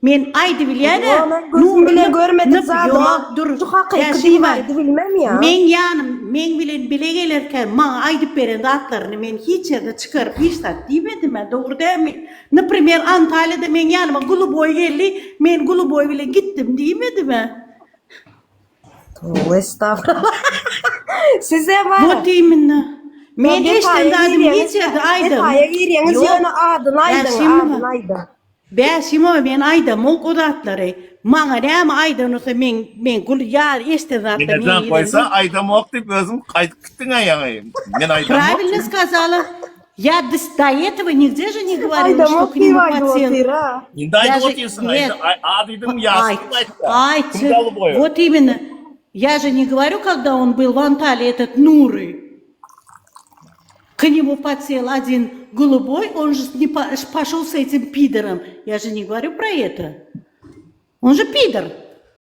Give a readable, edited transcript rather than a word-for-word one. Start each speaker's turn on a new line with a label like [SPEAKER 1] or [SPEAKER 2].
[SPEAKER 1] Men aýdybilýän-ä.
[SPEAKER 2] Ýok, men gözüm bilen görmedik zadyma
[SPEAKER 1] Ýok, dur.
[SPEAKER 2] şu hakyky diýip aýdybilmem ýa.
[SPEAKER 1] Meň ýanym, meň bilen bile gelerkä maňa aýdyp beren zatlaryny men hiç ýerde çykaryp hiç zat diýmedim-ä, dogry dälmi? Naprimer, Antalýada meň ýanyma Guluboý geldi, men Guluboý bilen gitdim diýmedim-ä.
[SPEAKER 2] Toba estagfurullah. Size bar.
[SPEAKER 1] Wot imенно. Men eşden zadym hiç ýerde aýdam.
[SPEAKER 2] Detaýa girýäňiz ýöne adyny aýdyň, adyny aýdyň.
[SPEAKER 1] Bäşimowa men aýdamok o zatlary. Maňa näme aýdan bolsa men men gul ýa eşden zatlar
[SPEAKER 3] men ýene goýsa aýdamok diýip özüň gaýdyp gitdiň-ä ýaňy. Men aýdamok.
[SPEAKER 1] Правильно сказала. Я до этого nigde же не говорила, что к нему подсел.
[SPEAKER 3] Indi aýdyp otyrsyň, adydyň ýaşyny aýtda.
[SPEAKER 1] Aýt. Вот именно. Я же не говорю, когда он был в Анталии, этот Нуры. К нему подсел один голубой, он же не пошел с этим пидором. Я же не говорю про это. Он же пидор.